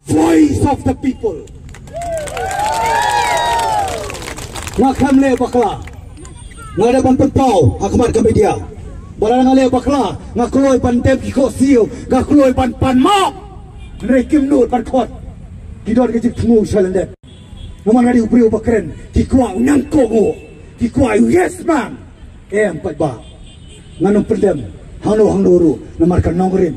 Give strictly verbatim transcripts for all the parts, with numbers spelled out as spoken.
Voice of the people. Nga khlem leh bakla. Nga dei ban pynpaw ha khmat ka media. Ba lada nga leh bakla, nga kloi ban dem ki khohsiew, nga kloi ban pan mawk. Hynrei kim nud ban khot. Ki don ka jingthmu sha lyndet. Namar nga dei u briew ba kren, ki kwah u nangkohnguh, ki kwah u yes man. Em paidbah. Ngan ym pyndem hangno hangno ruh namar ka nongrim.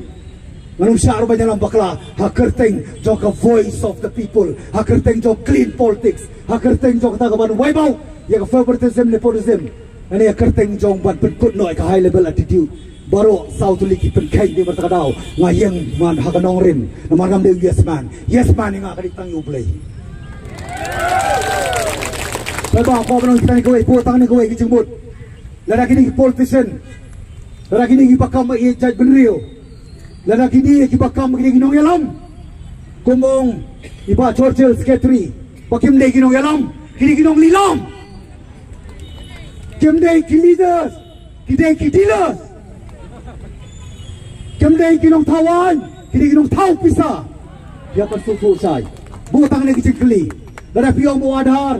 Ngan ym shah ruh ban ïalam bakla ha kyrteng jong ka voice of the people, ha kyrteng jong clean politics, ha kyrteng jong kata ka ban wai bau ïa ka favoritism, nepotism. Ane ha kyrteng jong ban pynkut noh ïa ka high level attitude. Baroh saw tylli ki pynkheiñ, dei namar kata ka daw nga ïeng man ha ka nongrim. Namar ngam dei u yes man. Yes man ïa nga ka dei tang ïa U Blei. Paidbah, ko ba nang tang kawei, ko tang kawei ki jingmut. Lada kine ki politician, lada kine ki ba kam ïa jaitbynriew, lada kine ki ba kam, kine ki nongïalam, kum ong i Bah Churchill, secretary, ba kim dei ki nongïalam, kine ki nonglilom. Kim dei ki leaders, ki dei ki dealers. Kim dei ki nongthaw aiñ, ki dei ki nongthaw pisa. Ïa ban sngewthuh shai. Bun tang ne ki jingkylli. Lada phi ong ba u Aadhaar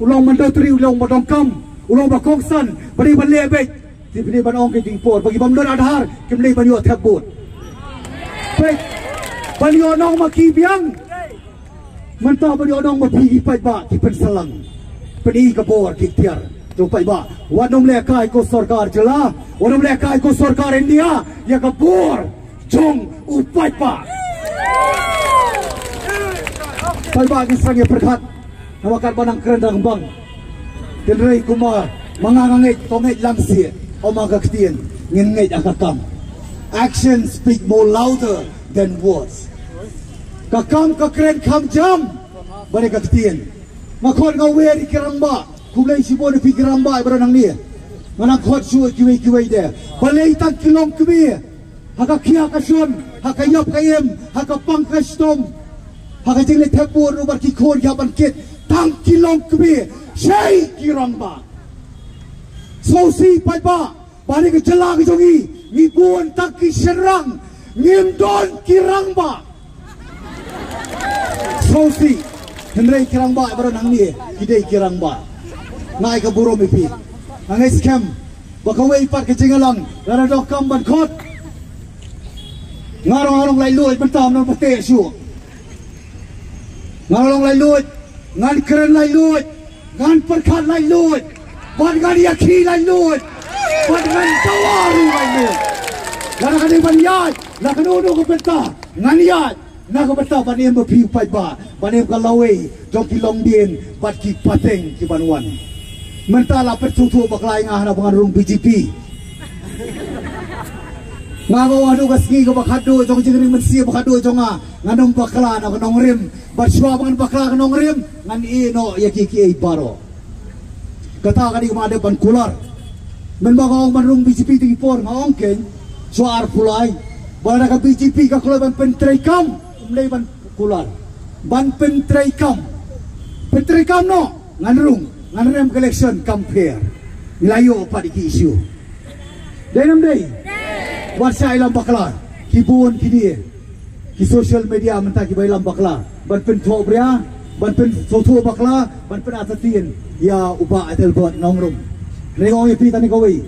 u long mandatory, u long ba donkam, u long ba kongsan, ba dei ban leh beit. Te phi dei ban ong ki jingpor ba ki bym don Aadhaar kim dei ban ïoh thep vote. Peit, ban ïoh nong ma ki biang. Mynta ban ïoh nong ma phi ki paidbah ki pynsalang. Pyni ka bor ki tiar. Jong paidbah, wat nym lehkai ko sorkar jylla, wat nym lehkai ko sorkar India ïa ka bor jong u paidbah. Paidbah, ngi sdang ïa pyrkhat. Namar katba nang kren dang bang. Hynrei kumba ma nga nga ngeit, to ngeit lang seh, ong ma ka ktien, ngin ngeit ha ka kam. Actions speak more louder than words. Ka kam ka kren kham jam bad ka ktien. Nga khot nga wer ïa ki rangbah, khublei shibun ïa phi ki rangbah baroh nangne. Nga nang khot shuh kiwei kiwei de. Balei tang ki longkmie ha ka khia ka shon, ha ka ïap ka im, ha ka pang ka shitom, ha ka jingleh thep vote ruh bad ki khun ki hap ban kit, tang ki longkmie, shaei ki rangbah? Sngewsih paidbah, ba ha ka jylla ka jong ngi, ngi bun tang ki shynrang, ngim don ki rangbah. Sngewsih, hynrei ki rangbah baroh nangne ki dei ki rangbah. Nga ai ka burom ïa phi. Nga ngeit skhem ba kawei pat ka jingïalang lada donkam ban khot. Nga ruh nga long laitluid, mynta ym don ba teh shuh. Nga long laitluid, ngan kren laitluid, ngan pyrkhat laitluid, bad ngan ïakhih laitluid, bad ngan dawa ruh laitluid. Lada ka dei ban ïaid na kano kano ka bynta, ngan ïaid na ka bynta ban im ma phi u paidbah, ban im ka lawei jong ki longdien bad ki pateng ki ban wan. Mynta la pynthut bakla ïa nga hana ba ngan rung B J P. Nga nga wan haduh ka sngi kaba khatduh jong ka jingring mynsiem, ba khatduh jong nga, ngan ym bakla na ka nongrim. Bad shuwa ba ngan bakla ka nongrim, ngan ïeh noh ïa kiei kiei baroh. Kata ka dei kaba nga dei ban kular. Mynba nga ong ban rung B J P te ki por, nga ong keiñ, shuwa arphew lai, ba lada ka B J P ka kloi ban pyntreikam, ym dei ban kular. Ban pyntreikam. Pyntreikam noh, ngan rung, ngan rem ka election, kam pher. Ngi la ïoh pat ïa ki issue. Dei ne ym dei? Wat shah ïalam bakla. Ki bun kine ki social media mynta kiba ïalam bakla ban pynthohbria, ban pynsngewthuh bakla, ban pynartatien ïa u Bah Adelbert Nongrum. Hynrei nga ong ïa phi tang kawei,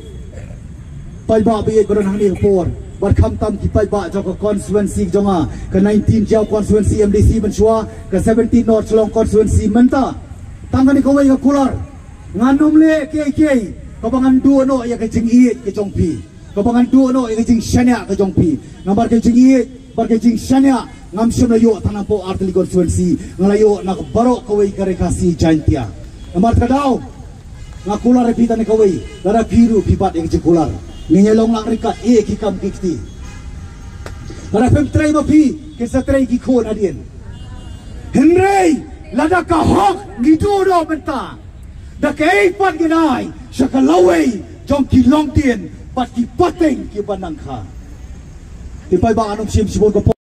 paidbah ba ïeit ba don hangne ka por, bad khamtam ki paidbah jong ka constituency jong nga, ka nineteen Jaïaw constituency M D C mynshuwa, ka seventeen North Shillong constituency mynta. Tang kane kawei ka kular. Ngan ym leh kiei kiei kaba ngan duh noh ïa ka jingïeit ka jong phi, kaba ngan duh noh ïa ka jingshaniah ka jong phi. Namar ka jingïeit bad ka jingshaniah ngam shym la ïoh tang na poh artylli constituency, nga la ïoh na ka baroh kawei ka Ri Khasi Jaintia. Namar kata ka daw nga kular ïa phi tang kawei, lada phi ruh phi bat ïa ka jingkular, ngin ïa long lang ryngkat ïa ki kam ki kti. Lada phim trei ma phi, kin sa trei ki khun hadien. Hynrei lada ka hok ngi duh noh mynta, da kaei pat ngin ai sha ka lawei jong ki longdien bad ki pateng kiba nang kha? Te paidbah, ngan ym shim shibun ka por.